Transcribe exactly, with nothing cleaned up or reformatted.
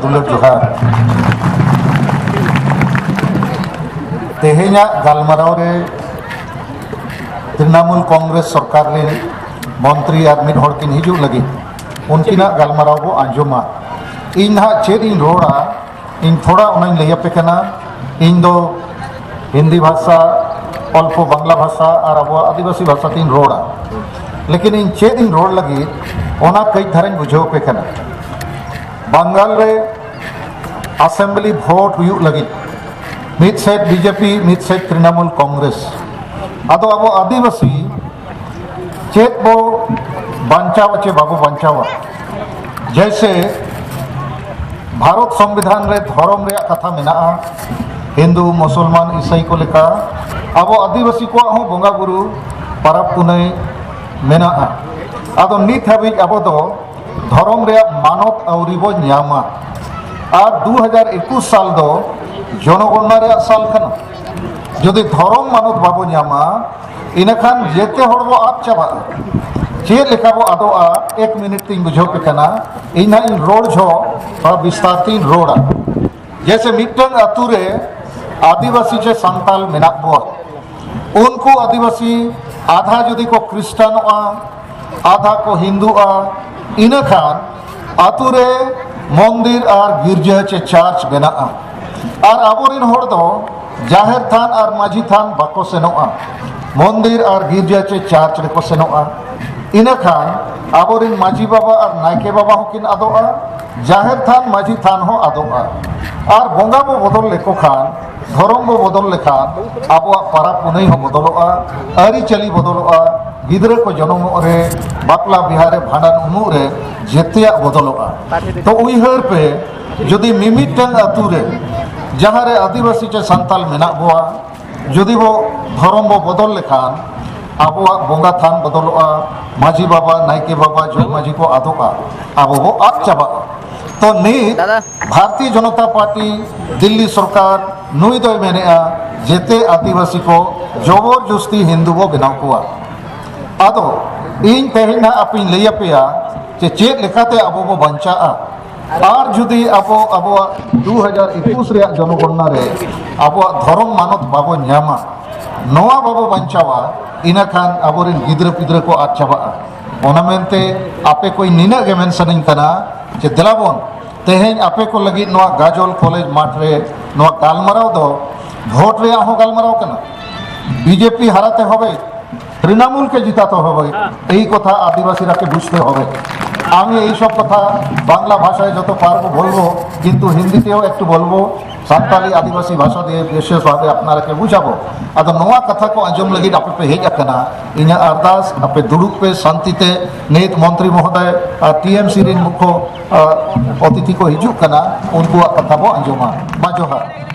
ᱫᱩᱞᱟᱹᱲ ᱡᱚᱦᱟᱨ᱾ ᱛᱮᱦᱮᱧᱟᱜ ᱜᱟᱞᱢᱟᱨᱟᱣ ᱨᱮ ᱛᱨᱤᱱᱟᱢᱩᱞ ᱠᱚᱝᱜᱨᱮᱥ ᱥᱚᱨᱠᱟᱨ ᱨᱮᱱ ᱢᱚᱱᱛᱨᱤ ᱟᱨ ᱢᱤᱫ ᱦᱚᱲ ᱠᱤᱱ ᱦᱤᱡᱩᱜ ᱞᱟᱹᱜᱤᱫ, ᱩᱱᱠᱤᱱᱟᱜ ᱜᱟᱞᱢᱟᱨᱟᱣ ᱵᱚ ᱟᱸᱡᱚᱢᱟ᱾ ᱤᱧ ᱱᱟᱦᱟᱜ ᱪᱮᱫ ᱤᱧ ᱨᱚᱲᱟ, ᱤᱧ ᱛᱷᱚᱲᱟ ᱚᱱᱟᱧ ᱞᱟᱹᱭ ᱟᱯᱮ ᱠᱟᱱᱟ᱾ ᱤᱧ ᱫᱚ ᱦᱤᱱᱫᱤ ᱵᱷᱟᱥᱟ, ᱚᱞᱯᱚ ᱵᱟᱝᱞᱟ ᱵᱷᱟᱥᱟ ᱟᱨ ᱟᱵᱚᱣᱟᱜ ᱟᱹᱫᱤᱵᱟᱹᱥᱤ ᱵᱷᱟᱥᱟ ᱛᱤᱧ ᱨᱚᱲᱟ, ᱞᱮᱠᱤᱱ ᱤᱧ ᱪᱮᱫ ᱤᱧ ᱨᱚᱲ ᱞᱟᱹᱜᱤᱫ, ᱚᱱᱟ ᱠᱟᱹᱡ ᱫᱷᱟᱨᱟᱧ ᱵᱩᱡᱷᱟᱹᱣ ᱟᱯᱮ ᱠᱟᱱᱟ᱾ ᱵᱟᱝᱜᱟᱞ ᱨᱮ ᱟᱥᱮᱢᱵᱞᱤ ᱵᱷᱳᱴ ᱦᱩᱭᱩᱜ ᱞᱟᱹᱜᱤᱫ, ᱢᱤᱫ ᱥᱮᱫ ᱵᱤᱡᱮᱯᱤ, ᱢᱤᱫ ᱥᱮᱫ ᱛᱨᱤᱱᱟᱢᱩᱞ ᱠᱚᱝᱜᱨᱮᱥ᱾ ᱟᱫᱚ ᱟᱵᱚ ᱟᱹᱫᱤᱵᱟᱹᱥᱤ ᱪᱮᱫ ᱵᱚ ᱵᱟᱧᱪᱟᱣᱟ ᱪᱮ ᱵᱟᱵᱚ ᱵᱟᱧᱪᱟᱣᱟ? ᱡᱮᱭᱥᱮ, ᱵᱷᱟᱨᱚᱛ ᱥᱚᱝᱵᱤᱫᱷᱟᱱ ᱨᱮ ᱫᱷᱚᱨᱚᱢ ᱨᱮᱭᱟᱜ ᱠᱟᱛᱷᱟ ᱢᱮᱱᱟᱜᱼᱟ, ᱦᱤᱱᱫᱩ, ᱢᱩᱥᱚᱞᱢᱟᱱ, ᱤᱥᱟᱹᱭ ᱠᱚ ᱞᱮᱠᱟ ᱟᱵᱚ ᱟᱹᱫᱤᱵᱟᱹᱥᱤ ᱠᱚᱣᱟᱜ ᱦᱚᱸ ᱵᱚᱸᱜᱟ ᱵᱩᱨᱩ, ᱯᱟᱨᱟᱵᱽ ᱯᱩᱱᱟᱹᱭ ᱢᱮᱱᱟᱜᱼᱟ᱾ ᱟᱫᱚ ᱱᱤᱛ ᱦᱟᱹᱵᱤᱡ ᱟᱵᱚ ᱫᱚ ᱫᱷᱚᱨᱚᱢ ᱨᱮᱭᱟᱜ ᱢᱟᱱᱚᱛ ᱟᱹᱣᱨᱤ ᱵᱚ ᱧᱟᱢᱟ᱾ ᱟᱨ ᱫᱩ ᱦᱟᱡᱟᱨ ᱮᱠᱩᱥ ᱥᱟᱞ ᱫᱚ ᱡᱚᱱᱚᱜᱚᱬᱱᱟ ᱨᱮᱭᱟᱜ ᱥᱟᱞ ᱠᱟᱱᱟ᱾ ᱡᱩᱫᱤ ᱫᱷᱚᱨᱚᱢ ᱢᱟᱱᱚᱛ ᱵᱟᱵᱚ ᱧᱟᱢᱟ, ᱤᱱᱟᱹᱠᱷᱟᱱ ᱡᱮᱛᱮ ᱦᱚᱲ ᱵᱚ ᱟᱫ ᱪᱟᱵᱟᱜᱼᱟ᱾ ᱪᱮᱫ ᱞᱮᱠᱟ ᱵᱚ ᱟᱫᱚᱜᱼᱟ, ᱮᱠ ᱢᱤᱱᱤᱴ ᱛᱤᱧ ᱵᱩᱡᱷᱟᱹᱣ ᱯᱮ ᱠᱟᱱᱟ᱾ ᱤᱧ ᱱᱟᱦᱟᱜ ᱤᱧ ᱨᱚᱲ ᱡᱚᱦᱚᱜ ᱛᱷᱚᱲᱟ ᱵᱤᱥᱛᱟᱨ ᱛᱤᱧ ᱨᱚᱲᱟ᱾ ᱡᱮᱭᱥᱮ, ᱢᱤᱫᱴᱟᱝ ᱟᱛᱳ ᱨᱮ ᱟᱹᱫᱤᱵᱟᱹᱥᱤ ᱪᱮ ᱥᱟᱱᱛᱟᱞ ᱢᱮᱱᱟᱜ ᱵᱚᱣᱟ, ᱩᱱᱠᱩ ᱟᱹᱫᱤᱵᱟᱹᱥᱤ ᱟᱫᱷᱟ ᱡᱩᱫᱤ ᱠᱚ ᱠᱷᱨᱤᱥᱴᱟᱱᱚᱜᱼᱟ, ᱟᱫᱷᱟ ᱠᱚ ᱦᱤᱱᱫᱩᱜᱼᱟ, ᱤᱱᱟᱹᱠᱷᱟᱱ ᱟᱛᱳ ᱨᱮ ᱢᱚᱱᱫᱤᱨ ᱟᱨ ᱜᱤᱨᱡᱟᱹ ᱪᱮ ᱪᱟᱨᱪ ᱵᱮᱱᱟᱜᱼᱟ᱾ ᱟᱨ ᱟᱵᱚᱨᱮᱱ ᱦᱚᱲ ᱫᱚ ᱡᱟᱦᱮᱨ ᱛᱷᱟᱱ ᱟᱨ ᱢᱟᱹᱡᱷᱤ ᱛᱷᱟᱱ ᱵᱟᱠᱚ ᱥᱮᱱᱚᱜᱼᱟ, ᱢᱚᱱᱫᱤᱨ ᱟᱨ ᱜᱤᱨᱡᱟᱹ ᱪᱮ ᱪᱟᱨᱪ ᱨᱮᱠᱚ ᱥᱮᱱᱚᱜᱼᱟ᱾ ᱤᱱᱟᱹᱠᱷᱟᱱ ᱟᱵᱚᱨᱮᱱ ᱢᱟᱹᱡᱷᱤ ᱵᱟᱵᱟ ᱟᱨ ᱱᱟᱭᱠᱮ ᱵᱟᱵᱟ ᱦᱚᱸᱠᱤᱱ ᱟᱫᱚᱜᱼᱟ, ᱡᱟᱦᱮᱨ ᱛᱷᱟᱱ ᱢᱟᱹᱡᱷᱤ ᱛᱷᱟᱱ ᱦᱚᱸ ᱟᱫᱚᱜᱼᱟ᱾ ᱟᱨ ᱵᱚᱸᱜᱟ ᱵᱚ ᱵᱚᱫᱚᱞ ᱞᱮᱠᱚ ᱠᱷᱟᱱ, ᱫᱷᱚᱨᱚᱢ ᱵᱚ ᱵᱚᱫᱚᱞ ᱞᱮᱠᱷᱟᱱ, ᱟᱵᱚᱣᱟᱜ ᱯᱟᱨᱟᱵᱽ ᱯᱩᱱᱟᱹᱭ ᱦᱚᱸ ᱵᱚᱫᱚᱞᱚᱜᱼᱟ, ᱟᱹᱨᱤᱪᱟᱹᱞᱤ ᱵᱚᱫᱚᱞᱚᱜᱼᱟ, ᱜᱤᱫᱽᱨᱟᱹ ᱠᱚ ᱡᱚᱱᱚᱢᱚᱜ ᱨᱮ, ᱵᱟᱯᱞᱟ ᱵᱤᱦᱟ ᱨᱮ, ᱵᱷᱟᱸᱰᱟᱱ ᱩᱢᱩᱜ ᱨᱮ ᱡᱮᱛᱮᱭᱟᱜ ᱵᱚᱫᱚᱞᱚᱜᱼᱟ᱾ ᱛᱚ ᱩᱭᱦᱟᱹᱨ ᱯᱮ, ᱡᱩᱫᱤ ᱢᱤᱢᱤᱫᱴᱟᱝ ᱟᱛᱳ ᱨᱮ ᱡᱟᱦᱟᱸ ᱨᱮ ᱟᱹᱫᱤᱵᱟᱹᱥᱤ ᱪᱮ ᱥᱟᱱᱛᱟᱞ ᱢᱮᱱᱟᱜ ᱵᱚᱣᱟ, ᱡᱩᱫᱤ ᱵᱚ ᱫᱷᱚᱨᱚᱢ ᱵᱚ ᱵᱚᱫᱚᱞ ᱞᱮᱠᱷᱟᱱ, ᱟᱵᱚᱣᱟᱜ ᱵᱚᱸᱜᱟ ᱛᱷᱟᱱ ᱵᱚᱫᱚᱞᱚᱜᱼᱟ, ᱢᱟᱹᱡᱷᱤ ᱵᱟᱵᱟ, ᱱᱟᱭᱠᱮ ᱵᱟᱵᱟ, ᱡᱚᱜᱽ ᱢᱟᱹᱡᱷᱤ ᱠᱚ ᱟᱫᱚᱜᱼᱟ, ᱟᱵᱚ ᱵᱚ ᱟᱫ ᱪᱟᱵᱟᱜᱼᱟ᱾ ᱛᱚ ᱱᱤᱛ ᱫᱟᱫᱟ᱾ ᱵᱷᱟᱨᱚᱛᱤᱭᱚ ᱡᱚᱱᱚᱛᱟ ᱯᱟᱨᱴᱤ ᱫᱤᱞᱞᱤ ᱥᱚᱨᱠᱟᱨ ᱱᱩᱭ ᱫᱚᱭ ᱢᱮᱱᱮᱜᱼᱟ, ᱡᱮᱛᱮ ᱟᱹᱫᱤᱵᱟᱹᱥᱤ ᱠᱚ ᱡᱚᱵᱚᱨ ᱡᱚᱥᱛᱤ ᱦᱤᱱᱫᱩ ᱵᱚ ᱵᱮᱱᱟᱣ ᱠᱚᱣᱟ᱾ ᱟᱫᱚ ᱤᱧ ᱛᱮᱦᱮᱧ ᱱᱟᱦᱟᱜ ᱟᱯᱮᱧ ᱞᱟᱹᱭ ᱟᱯᱮᱭᱟ ᱡᱮ ᱪᱮᱫ ᱞᱮᱠᱟᱛᱮ ᱟᱵᱚ ᱵᱚ ᱵᱟᱧᱪᱟᱜᱼᱟ᱾ ᱟᱨ ᱡᱩᱫᱤ ᱟᱵᱚ ᱟᱵᱚᱣᱟᱜ ᱫᱩ ᱦᱟᱡᱟᱨ ᱮᱠᱩᱥ ᱨᱮᱭᱟᱜ ᱡᱚᱱᱚᱜᱚᱱᱱᱟ ᱨᱮ ᱟᱵᱚᱣᱟᱜ ᱫᱷᱚᱨᱚᱢ ᱢᱟᱱᱚᱛ ᱵᱟᱵᱚ ᱧᱟᱢᱟ, ᱱᱚᱣᱟ ᱵᱟᱵᱚ ᱵᱟᱧᱪᱟᱣᱟ, ᱤᱱᱟᱹᱠᱷᱟᱱ ᱟᱵᱚᱨᱮᱱ ᱜᱤᱫᱽᱨᱟᱹ ᱯᱤᱫᱽᱨᱟᱹ ᱠᱚ ᱟᱫ ᱪᱟᱵᱟᱜᱼᱟ᱾ ᱚᱱᱟ ᱢᱮᱱᱛᱮ ᱟᱯᱮ ᱠᱚᱧ ᱱᱤᱱᱟᱹᱜ ᱜᱮ ᱢᱮᱱ ᱥᱟᱱᱟᱧ ᱠᱟᱱᱟ ᱡᱮ ᱫᱮᱞᱟ ᱵᱚᱱ ᱛᱮᱦᱮᱧ ᱟᱯᱮ ᱠᱚ ᱞᱟᱹᱜᱤᱫ ᱱᱚᱣᱟ ᱜᱟᱡᱚᱞ ᱠᱚᱞᱮᱡᱽ ᱢᱟᱴᱷ ᱨᱮ ᱱᱚᱣᱟ ᱜᱟᱞᱢᱟᱨᱟᱣ ᱫᱚ ᱵᱷᱳᱴ ᱨᱮᱭᱟᱜ ᱦᱚᱸ ᱜᱟᱞᱢᱟᱨᱟᱣ ᱠᱟᱱᱟ᱾ বিজেপি হারাতে হবে, তৃণমূলকে জিতাতে হবে, এই কথা আদিবাসীরাকে বুঝতে হবে। আমি এই সব কথা বাংলা ভাষায় যত পারবো বলবো, কিন্তু হিন্দিতেও একটু বলবো, সাঁওতালি আদিবাসী ভাষা দিয়ে বিশেষভাবে আপনারাকে বুঝাবো। ᱟᱫᱚ ᱱᱚᱣᱟ ᱠᱟᱛᱷᱟ ᱠᱚ ᱟᱸᱡᱚᱢ ᱞᱟᱹᱜᱤᱫ ᱟᱯᱮ ᱯᱮ ᱦᱮᱡ ᱟᱠᱟᱱᱟ, ᱤᱧᱟᱹᱜ ᱟᱨᱫᱟᱥ ᱟᱯᱮ ᱫᱩᱲᱩᱵ ᱯᱮ ᱥᱟᱱᱛᱤ ᱛᱮ᱾ ᱱᱤᱛ ᱢᱚᱱᱛᱨᱤ ᱢᱚᱦᱳᱫᱚᱭ ᱟᱨ ᱴᱤᱮᱢᱥᱤ ᱨᱮᱱ ᱢᱩᱠᱷᱚ ᱟᱨ ᱚᱛᱤᱛᱷᱤ ᱠᱚ ᱦᱤᱡᱩᱜ ᱠᱟᱱᱟ, ᱩᱱᱠᱩᱣᱟᱜ ᱠᱟᱛᱷᱟ ᱵᱚ ᱟᱸᱡᱚᱢᱟ᱾ ᱢᱟ ᱡᱚᱦᱟᱨ᱾